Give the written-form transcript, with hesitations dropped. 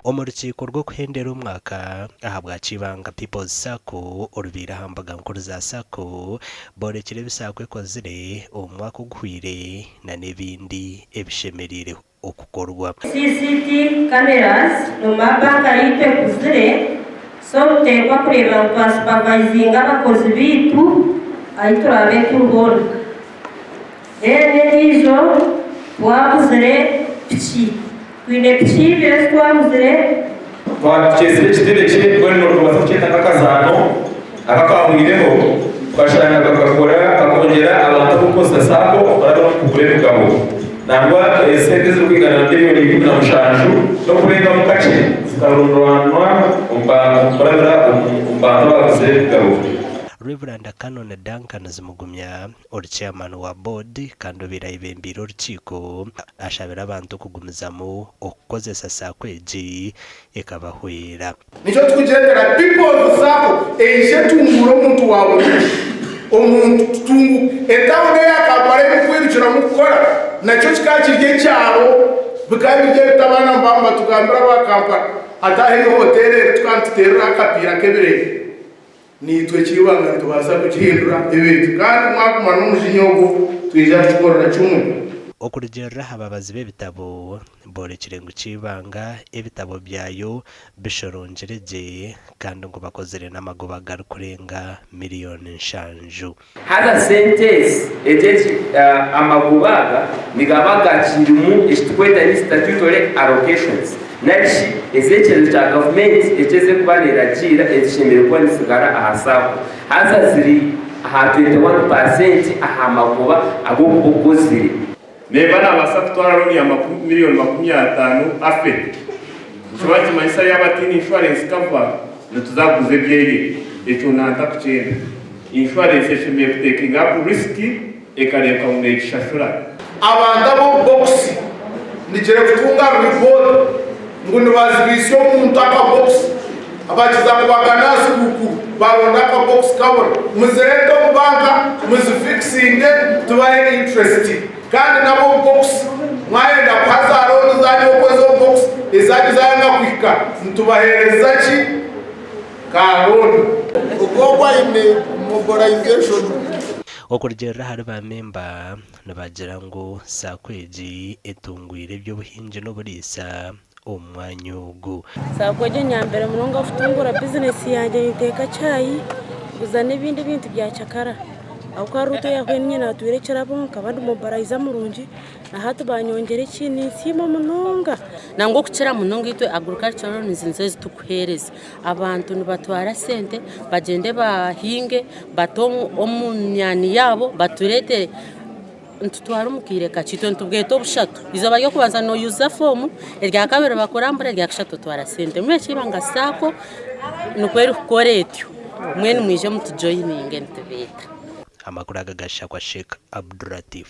Omu rukiiko rw'okuhendera omwaka ahabwa Kibanga People's Sacco orubaire aha mbuga nkuru za Sacco, boorekire ebi Sacco ekozire omu mwaka oguhweire na n'ebindi ebishemereire okukorwa. CCT cameras omu ma banka yaitu ekuzire so nituteekwa kureeba ngu twa supervisinga abakozi baitu ahu turaabe turi hoona. Then endiijo twaguzire piki, twine piki ibiri ezi twaguzire. Twaba tukyezire ekitebe kye, mbwenu nitubaasa kukyeta nk'akazaano akakahweireho, tukashanga kakakora kakongyera abantu abarikukozesa saako okuraba omu kugura ebigabo. Nangwa esente ezirikwingana na miriyoni 17 n'okurengamu kakye zikarundanwa omu kurabira omu bantu abaaguzire ebigabo. Rev. Canon Duncan Zimugumya Ori chairman wa board kandi obaire ayebembeire orukiiko ashabire abantu okugumizamu okukozesa sacco egi ekabahwera. Nikyo turikugyendera People's Sacco eije etunguure omuntu wa buriijo. Omuntu tutunguke. Etawuni eya Kampala ei murikwirukiramu kukora nakyo kikaba kiri ekyaro bikaba biri ebiti abaana nibaba nibatugambira aba Kampala hati ahu ei hoteeri eri tukaba nituteereraho akapiira k'ebireere. Naitwe eky'eibanga nitubaasa kukihindura ebintu, kandi mwaguma n'omujinya ogwo, twija kukikorera kimwe. Okurugiirira aha babazi b'ebitabo, boorekire ngu Kyibanga ebitabo byayo bishorongire gye kandi ngu bakozire n'amagoba garikurenga miriyoni nshanju. Haza sente ezi, egi egi amagoba aga nigaba gakirimu eki turikweta ni statutory allocations nari shi ez'ekyezo kya gavumenti eki ezirikuba neeragiira ezishemereire kuba nizitsigara aha sacco haza ziri aha 21 paasenti aha magoba agu orikuba okozire. Neeba naabaasa kutwara looni ya miriyoni 50 afe. Nikiba nikimanyisa yaaba ataine inshuwarensi kava nituza kuguza ebyeye. Ekyo nantakukyenda. Inshuwarensi eshemereire kutekinga apu risiki ekareebeka ngu neegishashura. Abantu ab'omu bokisi nigyere kutunga ripooti ngu nibazibiisya omuntu akabokisi bakiza kubagana aha sikuukuru baronda akabokisi kabura. Muzireete omu banka muzifikisinge tubahe interest. Kandi n'ab'omu bokisi mwayenda kuha za looni zaanyu okwo ez'omu bokisi ezaanyu zaayanga kuhika nitubaheereza ki? Ka looni. Ogwo aine mobilization. Okurugiirira ahari ba memba nibagira ngu sacco egi etungwire eby'obuhingi n'oburiisa omu mwanya ogu. Sacco egi enyambire munonga kutungura bizinesi yangye ninteeka chai nguza n'ebindi ebintu bya kyakara ahabw'okuba Ruto yahweire niinye natwire ekirabo nkaba ndi mobilizer murungi na hati banyongyera eki ninsiima munonga. Nangwa okukira munonga itwe agricultural loans nizo ezitukuheereza. Abantu nibatwara sente bagyende bahinge bate omu myani yaabo batureetere nitutwara omu kaire kakye itwe nitubweta obushatu. Eizooba ry'okubanza noyuza foomu, eryakabiri bakurambura, eryakashatu otwara sente. Mbwenu ekibanga saako nikwo erikukora etyo. Mbwenu mwije mutujoyininge nitubeeta. Amakuru aga gashakwa Sheikh Abduratif.